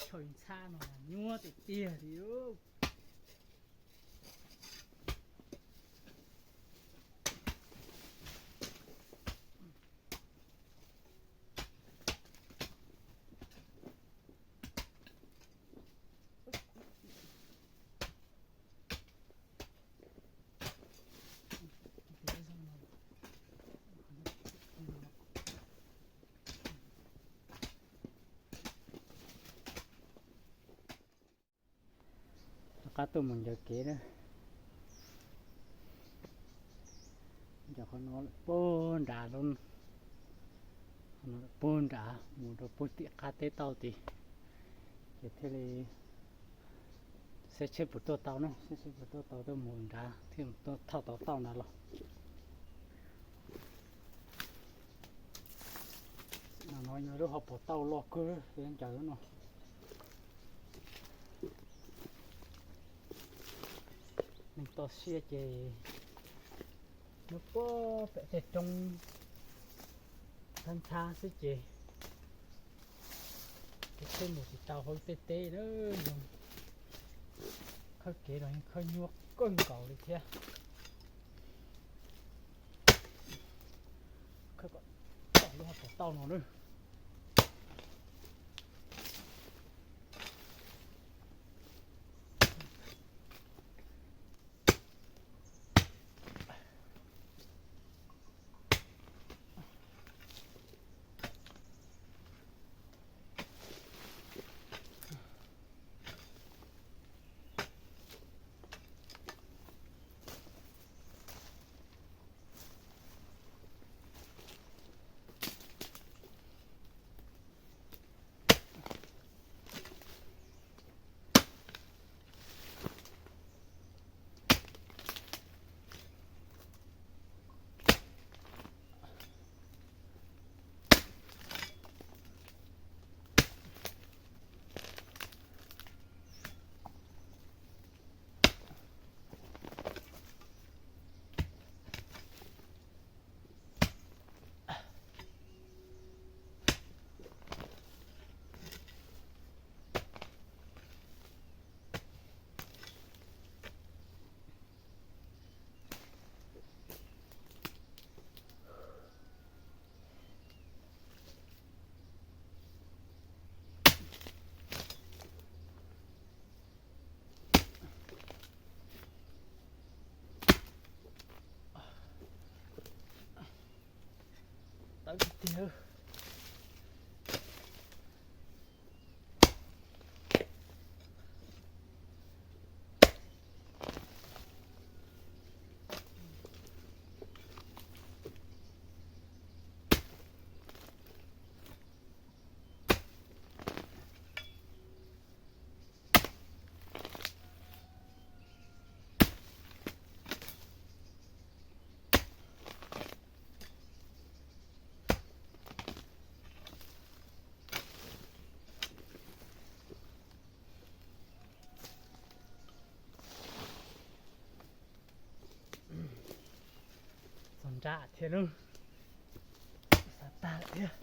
Chaw ntxhab no nyuaj tiag tiag li. Rov qab tuaj mus ncaws kev na. Cov qhov no lawm puag nrad, qhov no lawm puag nrad mus rau puag tim qab teb tauj tid, ces thiaj li saib seb puas tuaj tau na, saib seb puas tuaj tau tuaj mus nrad thiaj tuaj thauj tau tauj nrad los. No yog lub hauv paus tauj loj kawg, ncaws lub no. Neeg toj siab ces nyob puag pem tej roob ntxhab ntxhab xwb ces kev tsheb mus tsis tau hauv tej teb na, yog khawb kev los yeej khawb nyuaj kawg nkaus li thiab. Khawb kom tau lub hauv paus tauj no na. Tawv tiag tiag. Txog nram thiab lauj, xav tag lawm thiab.